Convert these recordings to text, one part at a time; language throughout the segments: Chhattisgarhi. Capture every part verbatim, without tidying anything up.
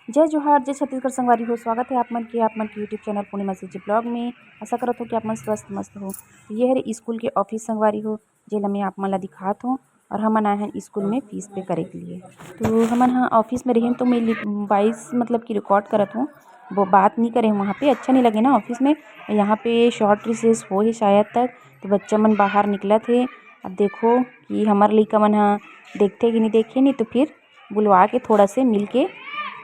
जय जोहार, जय छत्तीसगढ़ संगवारी हो। स्वागत है आप मन के, आप मन के YouTube चैनल पूर्णिमा सीजी ब्लॉग में। आशा करत हो कि आप मन स्वस्थ मस्त हो। तो ये हरे स्कूल के ऑफिस संगवारी हो, जेला मैं आप मन ला दिखात हूँ। और हमन आए हैं स्कूल में फीस पे करे के लिए। तो हमन ह ऑफिस में रहेन तो मैं लिख-, वॉइस मतलब कि रिकॉर्ड करत हूँ, वो बात नहीं करे वहाँ पे, अच्छा नहीं लगे ना ऑफिस में। यहाँ पे शॉर्ट रिसेस हो ही शायद तक, तो बच्चा मन बाहर निकलत हे। अब देखो कि हमर लइका मन ह देखथे कि नहीं देखे, नहीं तो फिर बुलवा के थोड़ा से मिल के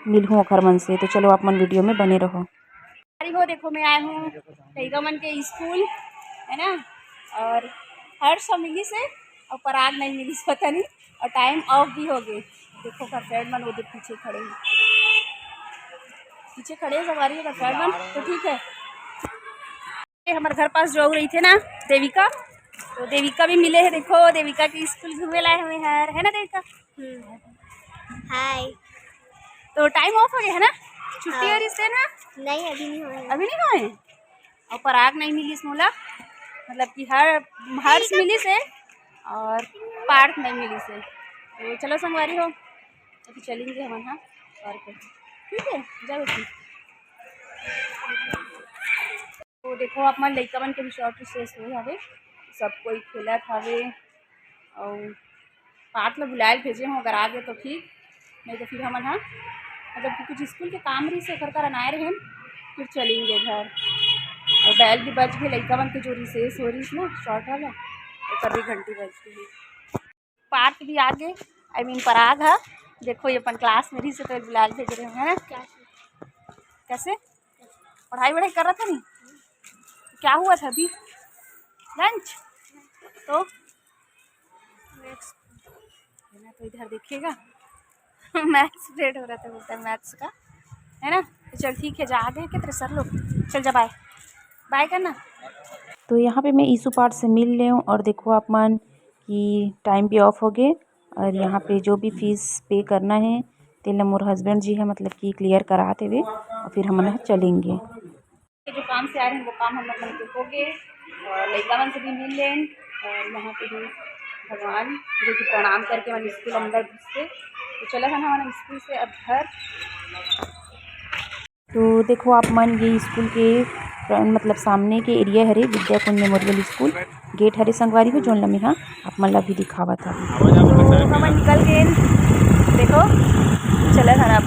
मिलहूँ ओखर मन से। तो चलो आप मन वीडियो में बने रहो। अरे हो देखो, मैं आए हूँ लइका मन के स्कूल, है ना, और हर्ष मिली से और पराग नहीं मिली से, पता नहीं, और टाइम ऑफ भी हो गए। देखो, ओकर फ्रेंड मन उधर पीछे खड़े हैं, पीछे खड़े हैं सवारी, ओकर फ्रेंड मन तो ठीक है। ये हमर घर पास जो रहिथे ना, देविका, तो देविका भी मिले है। देखो, देविका के स्कूल घूमे लाए हमें हर, है ना देविका? हम्म। हाय। तो टाइम ऑफ हो गया है ना, छुट्टी हाँ। हो रही से ना? नहीं, अभी नहीं हुआ है। अभी नहीं हुआ है? और पराग नहीं मिली से मोला, मतलब कि हर हर्ष मिली से और पार्थ नहीं मिली से। तो चलो संगवारी हो, अभी चलेंगे हमन, हाँ। और क्या? ठीक है, जाओ फिर। तो देखो, आप मन लइका मन के भी शॉर्ट रिसेस होए हवे, सब कोई खेलत हवे। और पार्थ ला बुलाए ल भेजे हूँ, अगर आ गए तो ठीक, नहीं तो फिर हमन ह, मतलब कि कुछ स्कूल के काम रही से, ओकर कारण आए रहे, फिर चलेंगे घर। और बेल भी बज गए, लइका मन के जो रिसेस हो रही ना शॉर्ट वाला, ओकर भी घंटी बज गई। पार्थ भी आ गए, आई मीन पराग ह। देखो, ये अपन क्लास में रही से तो बुलाए ल भेज रहे हैं, है ना? कैसे? पढ़ाई वढ़ाई कर रहा था नहीं? क्या हुआ था अभी? लंच? तो मैथ्स, है ना, तो इधर देखिएगा। मैथ्स पीरियड हो रहा था, बोलता है मैथ्स का, है ना? तो चल ठीक है, जा, आ गए क्या तेरे सर लोग? चल जा, बाय, बाय करना। तो यहाँ पे मैं ईशू पार्थ से मिल ले हूँ और देखो आप मन कि टाइम भी ऑफ हो गए और यहाँ पे जो भी फीस पे करना है, तेला मोर हस्बैंड जी है, मतलब कि क्लियर करा देवे और फिर हमन ह चलेंगे। जो काम से आ रहे हैं, वो काम हम लोग मन के हो गए और लइका मन से भी मिल लेन और यहाँ पे भी भगवान जो कि प्रणाम करके मन स्कूल अंदर घुसते। तो चला था ना हमारा स्कूल से अब घर। तो देखो आप मन, ये स्कूल के फ्रंट, मतलब सामने के एरिया हरे विद्या कुंज मेमोरियल स्कूल। गेट हरे संगवारी हो, जोन ल मेहा आप मन ला भी दिखावत हूँ। तो हमन निकल के देखो, चला था ना।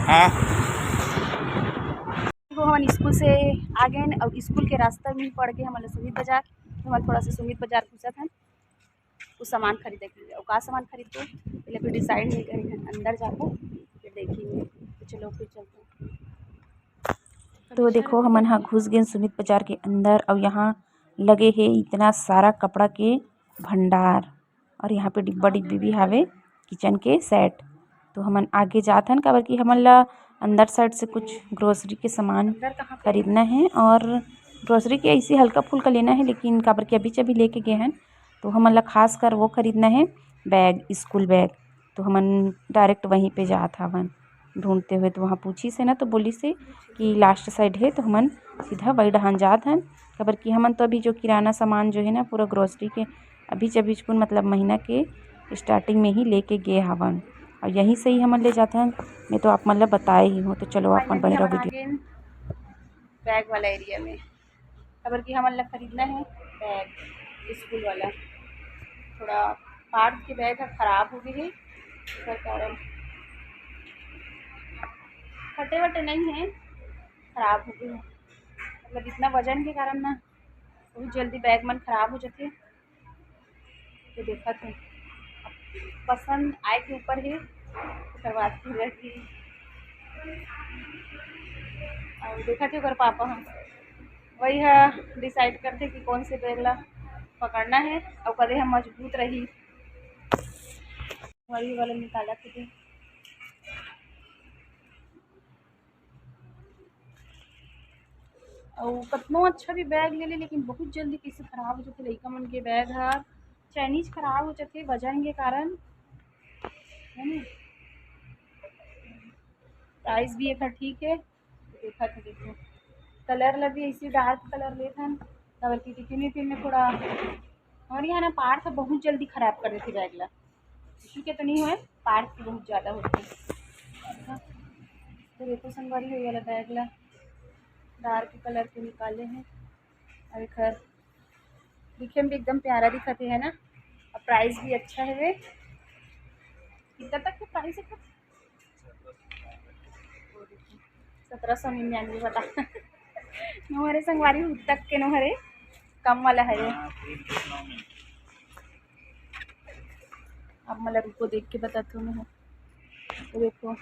हाँ। तो हमन स्कूल से आ गए और स्कूल के रास्ता में पड़ गए हमन ला सुमित बाजार। तो हमन थोड़ा सा सुमित बाजार घुसत हन, कुछ सामान खरीदे के लिए। और का सामान खरीदबो, पहले अभी डिसाइड नहीं करे हन। अंदर जाबो, फिर देखेंगे। तो चलो, फिर चलते हैं। तो देखो, हमन ह घुस गेन सुमित बाजार के अंदर, और यहाँ लगे हे इतना सारा कपड़ा के भंडार, और यहाँ पे डिब्बा डिब्बी भी हावे, किचन के सेट। तो हमन आगे जात हन, काबर कि हमन ला अंदर साइड से कुछ ग्रोसरी के सामान खरीदना है, और ग्रोसरी के ऐसे हल्का फुल्का लेना है, लेकिन काबर कि अभी अभी लेके गए हन, तो हमन ला खास कर वो खरीदना है, बैग, स्कूल बैग। तो हमन डायरेक्ट वहीं पे जात हवन ढूंढते हुए। तो वहाँ पूछिस हे ना, तो बोलिस हे कि लास्ट साइड है, तो हमन सीधा वही डहान जात हन। काबर कि हमन तो अभी जो किराना सामान जो है ना, पूरा ग्रोसरी के अभी अभी कुन, मतलब महीना के स्टार्टिंग में ही लेके गए हवन, और यहीं से ही हमन ले जात हन। मैं तो आप मन ला बताए ही हूँ, तो चलो आप मन बने रहो वीडियो। बैग वाला एरिया में, काबर कि हमन ला खरीदना है बैग, स्कूल वाला। थोड़ा पार्थ के बैग ह खराब हो गए है, ओकर कारण फटे वटे नहीं है, खराब हो गए है। मतलब इतना वजन के कारण ना बहुत जल्दी बैग मन खराब हो जाते। तो देखत हूँ, अब पसंद आए के ऊपर हे, ओकर बाद फिर रही। और देखत हे ओकर पापा ह, वही ह डिसाइड करथे कि कौन से बैग ला पकड़ना है और कदे हम मजबूत रही। वही वाला निकाला थे। अउ कतनो अच्छा भी बैग ले ले, लेकिन बहुत जल्दी कैसे खराब हो जाथे लइका मन के बैग हर। चाइनीज खराब हो जाथे वजन के कारण, है ना? प्राइस भी एकर ठीक है। देखा थे, देखो, कलर ला भी ऐसे डार्क कलर लेथन, काबर कि टिफिन विफिन में थोड़ा और यहाँ ना पार्थ बहुत जल्दी खराब कर देथे बैग ला। यीशु के तो नहीं होय, पार्थ के बहुत ज्यादा होथे। तो देखो संगवारी हो, ये वाला बैग ला डार्क कलर के निकाले हैं। और एकर दिखे में भी एकदम प्यारा दिखत हे, है ना? और प्राइस भी अच्छा हवे। कितना तक के प्राइस है? सत्रह सौ निन्यानवे बता। नोहरे संगवारी, उतक के नोहरे, कम वाला है ये। अब मतलब रुको, देख के बताती हूँ मैं। तो देखो,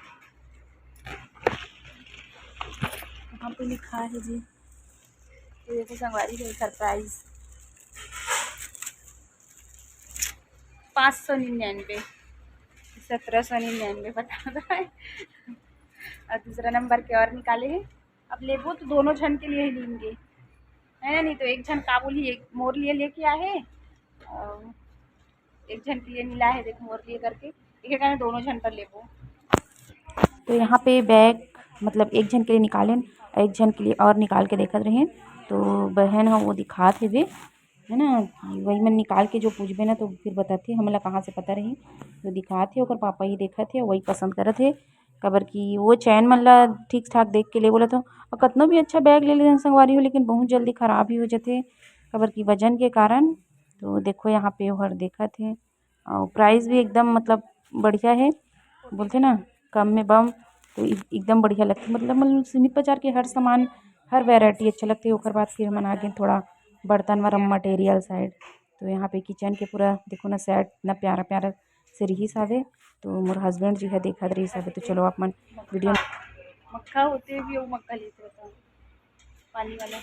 यहाँ पे लिखा है जी, तो देखो संगवारी है, सरप्राइज पाँच सौ निन्यानवे, सत्रह सौ निन्यानवे बता रहा है। और दूसरा नंबर के और निकाले हैं। अब लेबो तो दोनों झन के लिए ही लेंगे, है ना? नहीं तो एक झन का बोली, एक मोर लिए लेके आए, और एक झन के लिए नी लाए हे, देख मोर लिए करके, एके कारण दोनों झन पर लेबो। तो यहाँ पे बैग मतलब एक झन के लिए निकालेन, एक झन के लिए और निकाल के देखत रहेन। तो बहन ह वो दिखात हेबे, है ना, वही मन निकाल के जो पूछबे ना तो फिर बताथे, हमला कहाँ से पता रही। जो दिखात हे ओकर पापा ही देखत हे, वही पसंद करत हे, काबर कि वो चैन मन ला ठीक ठाक देख के ले बोलत हो। और कतनो भी अच्छा बैग ले लेथन संगवारी हो, लेकिन बहुत जल्दी खराब ही हो जाथे, काबर कि वजन के कारण। तो देखो यहाँ पे ओहर देखत हे, और प्राइस भी एकदम मतलब बढ़िया है, बोलथे ना कम में बम, तो इ-, एकदम बढ़िया लगथे। मतलब, मतलब सीमित बाजार के हर सामान, हर वैरायटी अच्छा लगथे। ओकर बाद फिर हमन आ गेन थोड़ा बर्तन वाला मटेरियल साइड। तो यहाँ पे किचन के पूरा देखो ना सेट, इतना प्यारा प्यारा से रिहिस हावे। तो मोर हस्बैंड जी ह देखत रिहिस हावे। तो चलो आप मन वीडियो मक्खा होते भी वो मक्खा लेते रहता हूँ, पानी वाला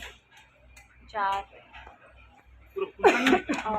जार। और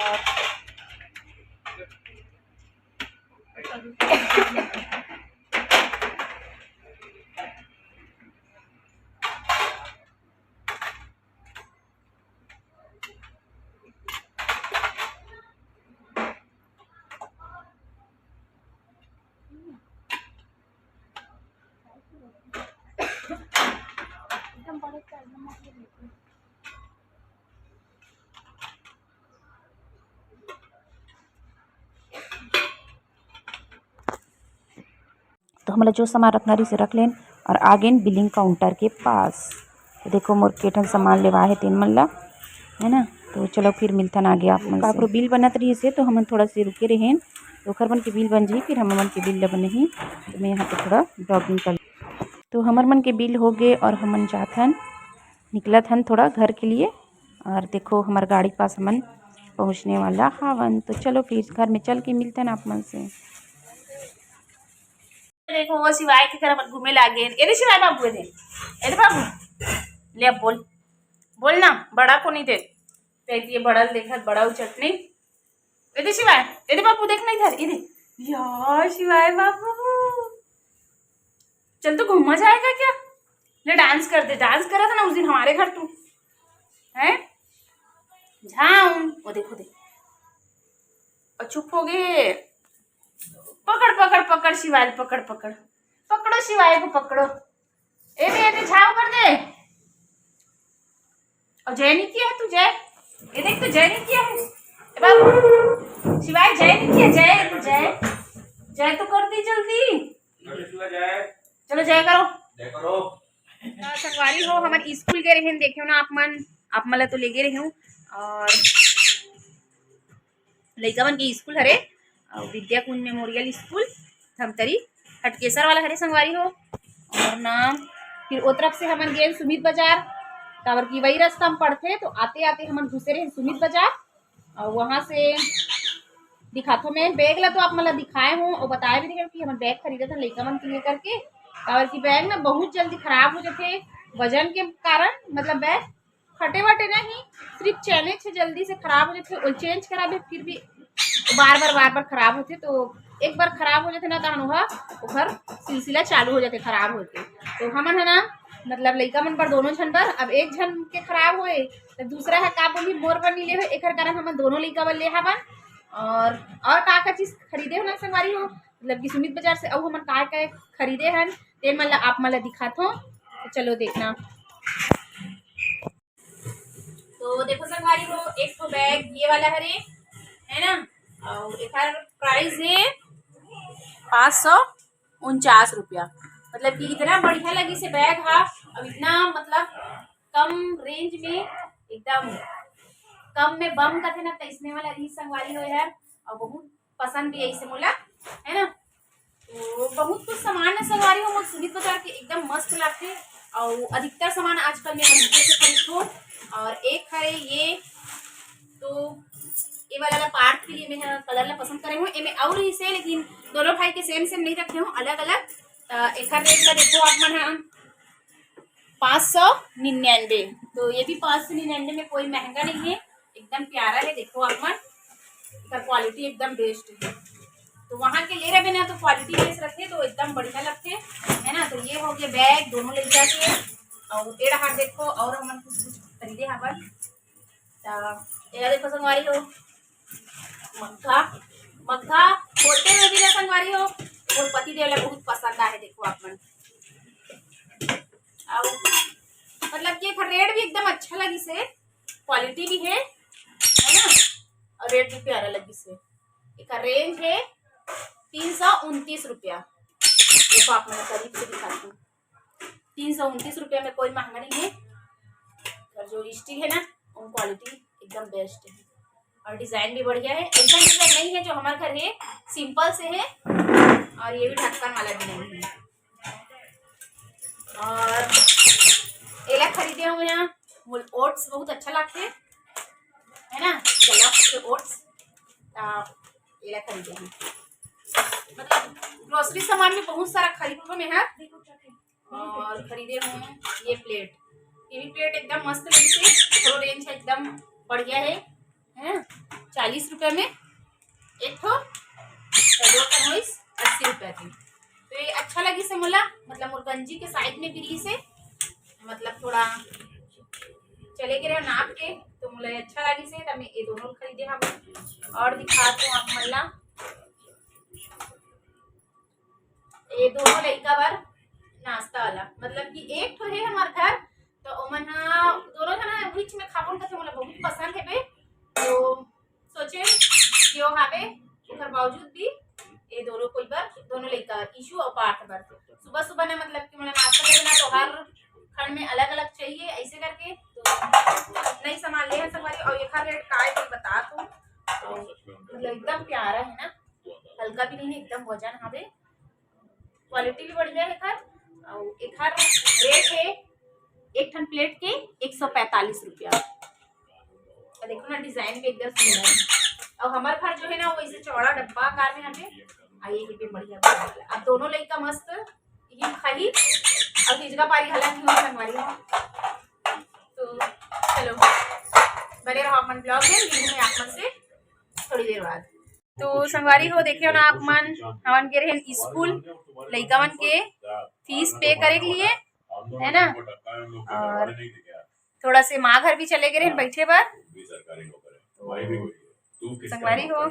तो हमला जो सामान रखना रहिस रख लेन और आ गेन बिलिंग काउंटर के पास। तो देखो मोर के ठन सामान लेवा हे तेन मन ला, है ना। तो चलो फिर मिलथन आगे आप मन से। काकरो बिल बनत रहिस हे तो हमन थोड़ा से रुके रहेन, तो ओखर मन के बिल बन जाही, फिर हम मन के बिल ला बनही। तो मैं यहाँ पे थोड़ा ब्लॉगिंग कर, तो हमर मन के बिल हो गे और हमन जाथन, निकलत हन थोड़ा घर के लिए। और देखो हमर गाड़ी पास हमन पहुँचने वाला हावन। तो चलो फिर घर में चल के मिलथन आप मन से। देखो वो शिवाय के घर हमन घूमे लागे। ए दे शिवाय बाबू, ए दे, ए दे बाबू, ले अब बोल, बोल ना, बड़ा को नहीं दे, ते ये बड़ा देखत, बड़ा चटनी। ए दे शिवाय, ए दे बाबू, देख ना इधर, ए दे, या शिवाय बाबू, चल तू घूमा जाएगा क्या? ले डांस कर दे, डांस करा था ना उस दिन हमारे घर तू, हैं? झाऊं, वो देखो, देख, और चुप हो गए। पकड़, पकड़, पकड़ शिवाय, पकड़, पकड़, पकड़ो शिवाय को, पकड़ो। ए दे, ए दे, झाव कर दे। और जय नहीं किया है तू, जय। ये देख, तो जय नहीं किया है। ए बाबू, शिवाय जय नहीं किया, जय, जय, जय तो कर दी जल्दी। चलो जय करो। जय करो। तो संगवारी हो, हमन स्कूल गए रहेन, देखे हो ना आप मन, आप मन ला तो ले गए रहे हूँ। और लइका मन के स्कूल हरे, अउ विद्या कुंज मेमोरियल स्कूल, धमतरी, हटकेसर वाला हरे संगवारी हो। और ना, फिर ओ तरफ से हमन गेन सुमित बाजार, काबर कि वही रास्ता में पड़थे, तो आते आते हमन घुसे रहे सुमित बाजार। और वहाँ से दिखाथो मैं, बैग ला तो आप मन ला दिखाए हूँ और बताए भी रहे हूँ कि हमन बैग खरीदत हन लइका मन के लिए करके, काबर कि बैग ना बहुत जल्दी खराब हो जाथे वजन के कारण, मतलब बैग फटे वटे नहीं, सिर्फ चैने छे जल्दी से खराब हो जाथे, ओल चेंज कराबे फिर भी बार बार, बार बार खराब होथे। तो एक बार खराब हो जाथे ना, तहन ओहा ओखर सिलसिला चालू हो जाथे खराब होथे। तो हमन है ना, मतलब लइका मन बर, दोनों झन बर, अब एक झन के खराब होए तो दूसरा है का बोली मोर बर नहीं लेवे, एकर कारण हमन दोनों लइका बर ले हवन। और और का का चीज खरीदे हो ना संगवारी हो, मतलब कि सुमित बाजार से अउ हमन का का खरीदे हन, तेन मन ला आप मन ला दिखाथों। तो चलो देखना। तो देखो संगवारी हो, एक ठो बैग ये वाला हरे, है ना। और एकर प्राइस है पाँच सौ उनचास रुपया। मतलब कि इतना बढ़िया लगिस हे बैग हा, अब इतना मतलब कम रेंज में, एकदम कम में बम कथे ना, तइसने वाला रहिस संगवारी हो यार। और बहुत पसंद भी आइस हे मोला, है ना। तो बहुत कुछ सामान है संगवारी हो मोर सुनीत बाजार के, एकदम मस्त लगथे। और अधिकतर सामान आजकल मैं वहीं से खरीदथों। और एक है ये, तो ये वाला ला पार्थ के लिए मैं ह कलर ला पसंद करे हूँ। एमे और ही से, लेकिन दोनों भाई के सेम सेम नहीं रखे हूँ, अलग अलग। त एकर रेट ला देखो आप मन ह, पाँच सौ निन्यानवे। तो ये भी पाँच सौ निन्यानवे में कोई महंगा नहीं है, एकदम प्यारा है। देखो आप मन, एकर क्वालिटी एकदम बेस्ट है। तो वहाँ के ले रहे ना, तो क्वालिटी बेस्ट रखे तो एकदम बढ़िया लगथे, है ना। तो ये हो गया बैग दोनों लइका के। और ए डहार देखो, और हमन कुछ कुछ खरीदे हवन। त एला देखो संगवारी हो, मग्घा, मग्घा होते हुए भी ना संगवारी हो, मोर पति देव ला बहुत पसंद आए। देखो आप मन, और मतलब कि एकर रेट भी एकदम अच्छा लगिस हे, क्वालिटी भी है, है ना, और रेट भी प्यारा लगिस हे। एकर रेंज है तीन सौ उनतीस रुपया। देखो आप मन करीब से दिखाती हूँ, तीन सौ उनतीस रुपया में कोई महंगा नहीं है। और जो स्टील है ना, वो क्वालिटी एकदम बेस्ट है और डिजाइन भी बढ़िया है। ऐसा डिजाइन नहीं है जो हमारे घर है, सिंपल से है। और ये भी ढक्कन वाला भी नहीं है। और एला खरीदे हूँ यहाँ, मोला ओट्स बहुत अच्छा लगथे, है ना, केलॉग्स के ओट्स। त एला खरीदे हूँ, मतलब ग्रोसरी सामान भी बहुत सारा खरीदथों मैं ह। और खरीदे हूँ ये प्लेट, ये भी प्लेट एकदम मस्त लगिस हे, थोड़ा रेंज है, एकदम बढ़िया है, है ना। चालीस रुपया में एक ठो, तो दो ठन होइस अस्सी रुपया के। तो ये अच्छा लगिस हे मोला, मतलब मोर गंजी के साइज में भी रहिस हे, मतलब थोड़ा चले गे रहे नाप के, तो मोला ये अच्छा लगिस हे, त मैं ये दोनों खरीदे हवं। और दिखात हूँ आप मन ला, ये दोनों लइका बर नाश्ता वाला, मतलब कि एक ठो है हमार घर, तो ओमन ह दोनों जना बीच में खाबो कथे, मोला बहुत पसंद है बे। तो सोचे जो हावे, ओकर बावजूद भी ये दोनों कोई बर, दोनों लइका ईशु और पार्थ बर सुबह सुबह ने, मतलब कि मोला नाश्ता देना तो हर खंड में अलग अलग चाहिए, ऐसे करके तो इतना ही सामान ले हैं संगवारी। और एकर रेट का है, कोई बता तो, मतलब एकदम प्यारा है ना, हल्का भी नहीं है, एकदम वजन हवे। क्वालिटी भी बढ़िया है एकर। और एकर रेट है एक ठन प्लेट के एक सौ पैंतालीस रुपया। और देखो ना, डिजाइन भी एकदम सुंदर है। और हमार घर जो है ना, वो ऐसे चौड़ा डब्बा आकार में हवे। आ ये भी बढ़िया बा। अब दोनों लइका मस्त ये खाही। और हिजगा पारी हालत नहीं हो संगवारी हो। तो चलो, बने रहो अपन ब्लॉग में, मिलूंगी आप मन से थोड़ी देर बाद। तो संगवारी हो, देखे हो ना आप मन, हमन गे रहेन स्कूल लइका मन के फीस पे करे के लिए, है ना। और थोड़ा से माँ घर भी चले गे रहेन बैठे बर। संगवारी हो,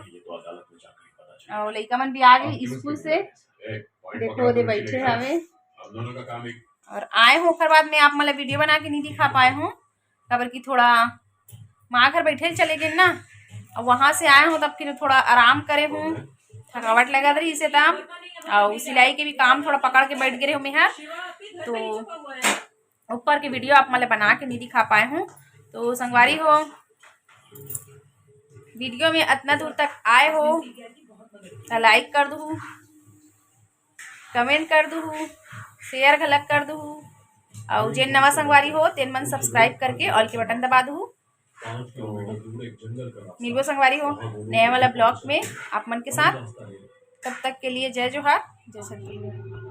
और लइका मन भी आ गे स्कूल से, देखो दे बैठे हवे। और आए हूँ, ओकर बाद में आप मन ला वीडियो बना के नहीं दिखा पाए हूँ, काबर कि थोड़ा माँ घर बैठे चले गे ना, और वहाँ से आए हूँ तब फिर थोड़ा आराम करे हूँ, थकावट लगत रहिस हे तब। और सिलाई के भी काम थोड़ा पकड़ के बैठ गे रहे हूँ मैं ह, तो ऊपर के वीडियो आप मन ला बना के नहीं दिखा पाए हूँ। तो संगवारी हो, वीडियो में अतना दूर तक आए हो त लाइक कर दूहू, कमेंट कर दूहू, शेयर घलक कर दूहू, अउ जेन नवा संगवारी हो तेन मन सब्सक्राइब करके ऑल के बटन दबा दूहू। तो मिलबो संगवारी हो नया वाला ब्लॉग में आप मन के साथ। तब तक के लिए जय जोहार, जय छत्तीसगढ़।